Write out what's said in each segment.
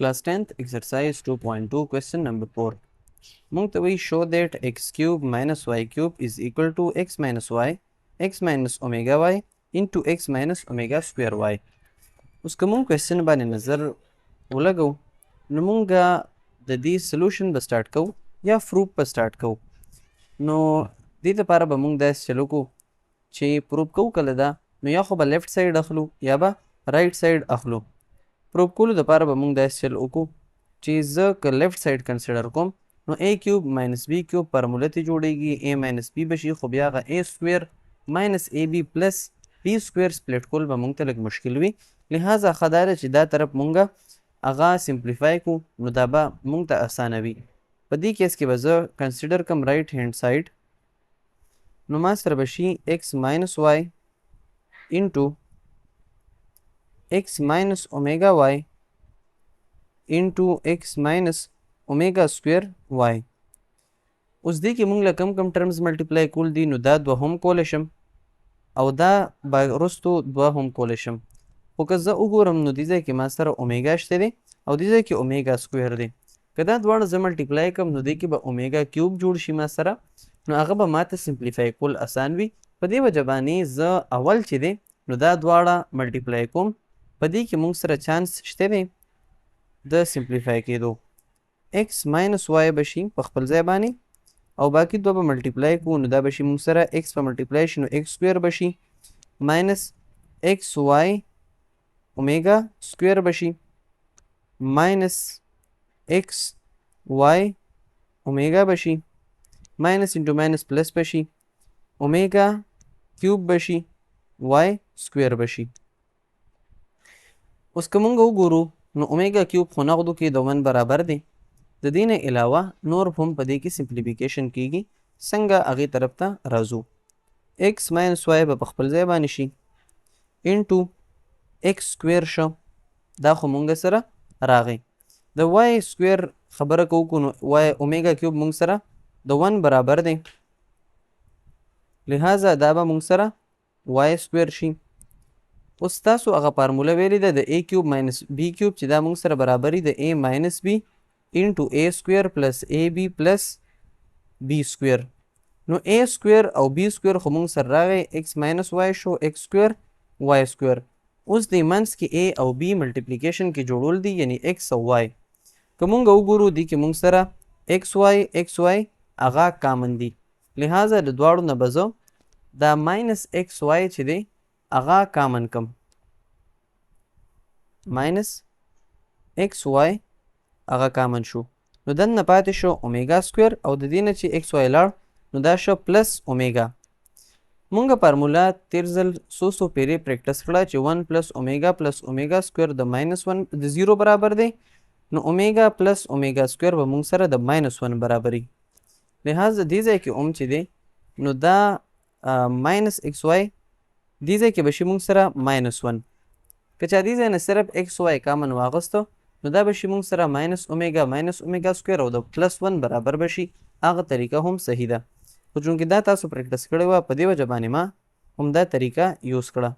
Class 10th exercise 2.2 question number 4. مونږ ته وایي show that x cube minus y cube is equal to x minus y x minus omega y into x minus omega square y. اوس که مونږ question باندې نظر ولګو، نو مونږ د دې solution به سٹارټ کوو یا proof به سٹارټ کوو. نو دې لپاره به مونږ داسې چل وکړو چې proof کوو کله دا، نو یا خو به left side اخلو یا به right side اخلو. Proof کولو دپاره به مونږ داسې چل وکړو چې زه که left side consider کوم، نو a cube minus b cube فارموله ترې جوړیږي، a minus b به شي، خو بیا هغه a square minus ab plus b square split کول به مونږ ته لږ مشکل وي. لهذا ښه دا ده چې دا طرف مونږ هغه simplify کو، نو دا به مونږ ته اسانه وي. په دې case کې به زه consider کوم right hand side، نو ما سره به شي x minus y into x minus omega y into x minus omega square y. اوس دې کې مونږ له کم کم terms multiply کول دي، نو دا دوه هم کولی شم او دا به وروستو دوه هم کولی شم. خو که زه وګورم، نو دې ځای کې ما سره اومیګا شته دی او دې ځای کې omega square دی. که دا دواړه زه multiply کړم، نو دې کې به omega cube جوړ شي ما سره، نو هغه به ماته simplify کول اسان وي. په دې وجه باندې زه اول چې دی، نو دا دواړه multiply کوم. په دې کې مونږ سره چانس شته دی د simplify کېدو. X minus y به شي په خپل ځای باندې او باقي دوه به multiply کوو، نو دا به شي مونږ سره x به multiply شي، نو x square به شي minus x y omega square به شي minus x y omega به شي، minus into minus plus به شي، omega cube به شي، y square به شي. اوس که مونږ وګورو، نو omega cube خو نغدو کې د 1 برابر دی. د دې نه علاوه نور هم په دې کې simplification کیږي. څنګه؟ هغې طرف ته راځو. X minus y به په خپل ځای باندې شي into x square شو، دا خو مونږ سره راغی. د y square خبره کوو، نو y omega cube مونږ سره د 1 برابر دی، لهذا دا به مونږ سره y square شي. اوس تاسو هغه فارموله ویلې ده د a cube minus b cube، چې دا مونږ سره برابري د a minus b into a square plus ab plus b square. نو a square او b square خو مونږ سره راغی، x minus y شو، x square y square. اوس د منځ کې a او b multiplication کې جوړول دي، یعنی x او y. که مونږ وګورو، دې کې مونږ سره x y x y هغه common دي، لهذا د دواړو نه به زه دا minus x y چې دی هغه common کم. Minus x y هغه common شو، نو دننه پاتې شو omega square، او د دې نه چې x y لاړ، نو دا شو plus omega. مونږ فارموله تیر ځل څو څو پیرې practice کړه چې 1 plus omega plus omega square د minus 1 د 0 برابر دی، نو omega plus omega square به مونږ سره د minus 1 برابري. لهذا دې ځای کې هم چې دی، نو دا minus x y دې ځای کې به شي مونږ سره minus 1. که چا دې ځای نه صرف x y common واغستو، نو دا به شي مونږ سره minus omega minus omega square او د plus 1 برابر به شي. هغه طریقه هم صحیح ده، خو چونکې دا تاسو practice کړې وه، په دې وجه باندې ما هم دا طریقه use کړه.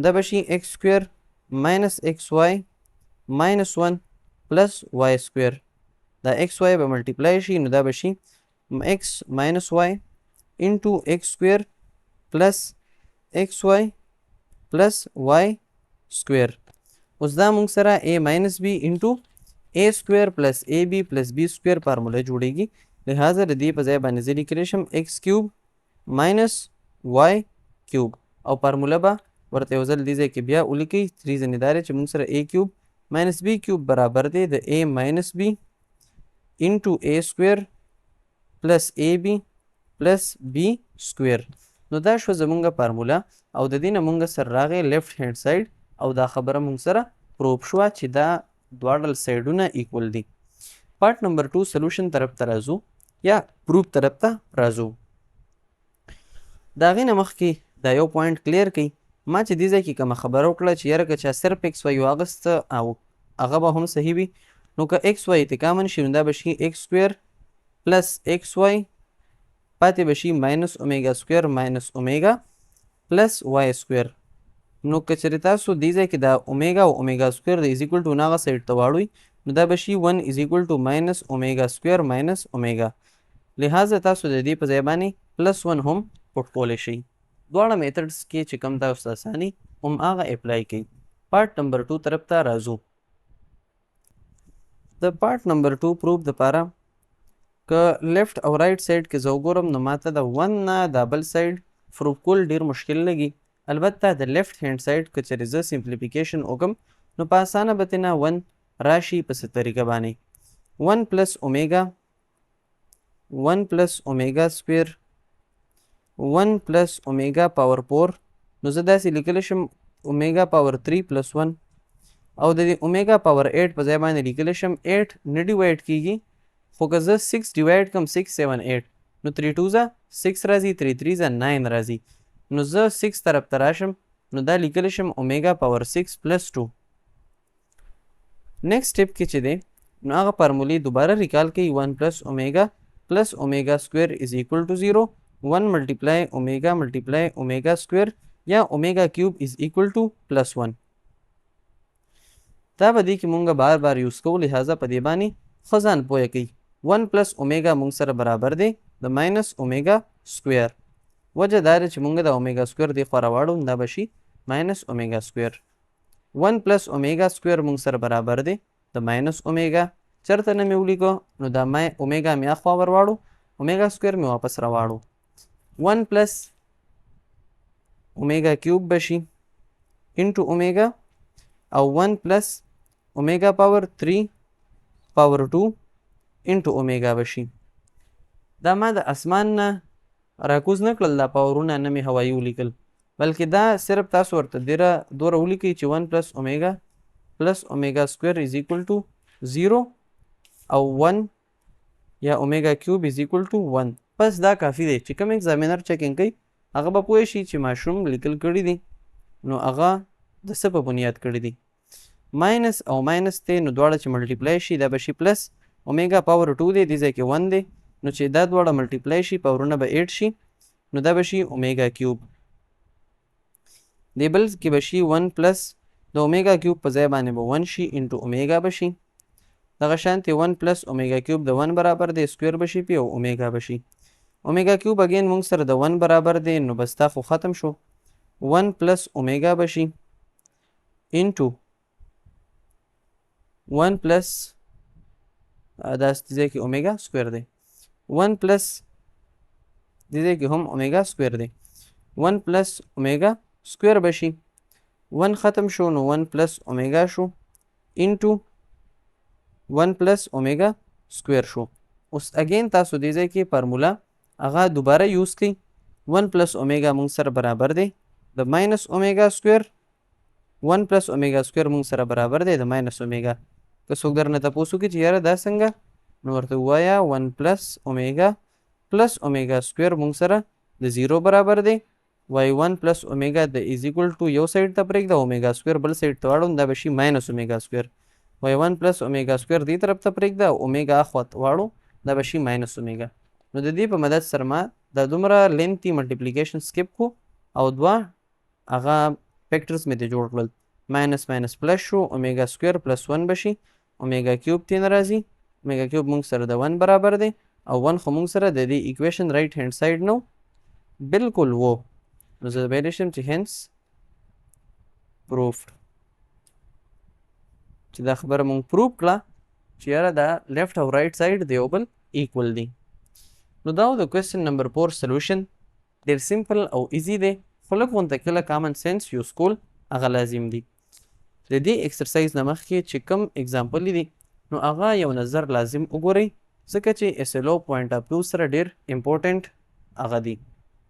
دا به شي x square minus x y minus 1 plus y square. دا x y به multiply شي، نو دا به شي x minus y into x square plus x y plus y square. اوس دا مونږ سره a minus b into a square plus a b plus b square فارموله جوړیږي. لهذا د دې په ځای باندې زه لیکلی شم x cube minus y cube، او فارموله به ورته یو ځل دې ځای کې بیا ولیکئ. Reason یې دا دی چې مونږ سره a cube minus b cube برابر دی د a minus b into a square plus a b plus b square. نو دا شو زمونږ فارموله، او د دې نه مونږ سره راغی left hand side، او دا خبره مونږ سره proof شوه چې دا دواړه side ونه equal دي. Part number 2 solution طرف ته راځو یا proof طرف ته راځو. د هغې نه مخکې دا یو point clear کړئ. ما چې دې ځای کې کومه خبره وکړه چې یاره که چا صرف x y واغسته او هغه به هم صحیح وي، نو که x y ته common شي، نو دا به شي x square plus x y، پاتې به شي minus omega square minus omega plus y square. نو که چېرې تاسو دې ځای کې دا اومیګا او omega square د is equal to نه هغه side ته واړوئ، نو دا به شي 1 از ایکوال ټو ماینس اومیګا سکویر ماینس اومیګا. لہذا تاسو د دې په ځای باندې پلس 1 هم پټ کولی شئ. دواړه میتھډز کې چې کوم تاسو ته اساني هم هغه اپلای کړئ. پارټ نمبر 2 طرف ته راځو. د پارټ نمبر 2 پروف دپاره که لیفټ او رائټ سایډ کې زه وګورم نو ماته د 1 نه دا بل سایډ پروف کول ډیر مشکل لګي. البته د لیفټ هینډ سایډ که چېرې زه سمپلیفیکیشن وکم نو په اسانه به ترې نه 1 راشي. په څه طریقه باندې؟ 1 پلس اومیګا، 1 پلس اومیګا سکویر، 1 پلس اومیګا پاور 4، نو زه داسې لیکلی شم اومیګا پاور 3 پلس 1، او د دې اومیګا پاور 8 په ځای باندې لیکلی شم 8 نه ډیوایډ کیږي، خو که زه 6 ډیوایډ کړم 6 7 8 نو 3 2 ځه 6 راځي، 3 3 ځه 9 راځي. نو زه 6 طرف ته راشم نو دا لیکلی شم اومیګا پاور 6 پلس 2. نیکسټ سټیپ کې چې دی نو هغه فارمولې دوباره ریکال کوي. 1 پلس اومیګا پلس اومیګا سکویر از ایکوال ټو 0، 1 ملټیپلای اومیګا ملټیپلای اومیګا سکویر یا اومیګا کیوب از ایکوال ټو پلس 1. دا به دې کې مونږ بار بار یوز کوو، لہذا په دې باندې ښه ځان پوهه کوي. 1 پلس اومیګا مونږ سره برابر دی د ماینس اومیګا سکویر. وجه دا ده چې مونږ د اومیګا سکویر دې خوا راواړو، دا به شي ماینس اومیګا سکویر. 1 پلس اومیګا سکویر مونږ سره برابر دی د ماینس اومیګا. چرته نه مې ولیکو نو دا اومیګا مې اخوا ورواړو، اومیګا سکویر مې واپس راواړو. 1 پلس اومیګا کیوب به شي انټو اومیګا، او 1 پلس اومیګا پاور 3 پاور 2 انټو اومیګا به شي. دا ما د اسمان نه راکوز نه کړل، دا پاورونه نه مې هوایي ولیکل، بلکې دا صرف تاسو ورته ډېره دوره ولیکئ چې 1 پلس اومیګا پلس اومیګا سکویر از ایکوال ټو 0 او 1 یا اومیګا کیوب از ایکوال ټو 1. بس دا کافي دی چې کوم اگزامینر چیکنګ کوي هغه به پوه شي چې ماشوم لیکل کړي دي نو هغه د څه په بنیاد کړي دي. ماینس او ماینس دی نو دواړه چې ملټیپلای شي دا به شي پلس اومیګا پاور 2 دی، دې ځای کې 1 دی، نو چې دا دواړه ملټیپلای شي پاورونه به 8 شي، نو دا به شي اومیګا کیوب. دې بل کې به شي 1 پلس د اومیګا کیوب په ځای باندې به 1 شي انټو اومیګا به شي. دغه شانتې 1 پلس اومیګا کیوب د 1 برابر دی، سکویر به شي پې او اومیګا به شي. اومیګا کیوب اګین مونږ سره د 1 برابر دی، نو بس دا خو ختم شو. 1 پلس اومیګا به شي انټو 1 پلس دا دې ځای کې اومیګا سکویر دی، 1 پلس دې ځای کې هم اومیګا سکویر دی، 1 پلس اومیګا سکویر به شي. 1 ختم شو نو 1 پلس اومیګا شو انټو 1 پلس اومیګا سکویر شو. اوس اګین تاسو دې ځای کې فارموله هغه دوباره یوز کړئ. 1 پلس اومیګا مونږ سره برابر دی د ماینس اومیګا سکویر، 1 پلس اومیګا سکویر مونږ سره برابر دی د ماینس اومیګا. که څوک درنه تپوس وکړي چې یاره دا څنګه، نو ورته ووایه 1 پلس اومیګا پلس اومیګا سکویر مونږ سره د 0 برابر دی. وای 1 پلس اومیګا د از ایکوال ټو یو سایډ ته پرېږده، اومیګا سکویر بل سایډ ته واړو، دا به شي ماینس اومیګا سکویر. وای 1 پلس اومیګا سکویر دې طرف ته پرېږده، اومیګا اخوا ته واړو، دا به شي ماینس اومیګا. نو د دې په مدد سره ما دا دومره لینتي ملټیپلیکیشن سکیپ کو او دوه هغه فیکټرز مې ترې جوړ کړل. ماینس ماینس پلس شو، اومیګا سکویر پلس 1 به شي، اومیګا کیوب ترې نه راځي، اومیګا کیوب مونږ سره د 1 برابر دی، او 1 خو مونږ سره د دې ایکویشن رائټ هینډ سایډ نو بالکل وو. نو زه ویلی شم چې هینس پروفډ، چې دا خبره مونږ پروف کړه چې یاره دا لیفټ او رائټ سایډ د یو بل ایکول دي. نو دا و د کوېسچن نمبر 4 سولوشن. ډېر سمپل او ایزي دی، خو لږ غونته کله کامن سنس یوز کول هغه لازم دي. د دې اکسرسایز نه مخکې چې کوم اگزامپل دي نو هغه یو نظر لازم وګورئ، ځکه چې ایس ایل او پوینټ اف ویو سره ډېر امپورټنټ هغه دي.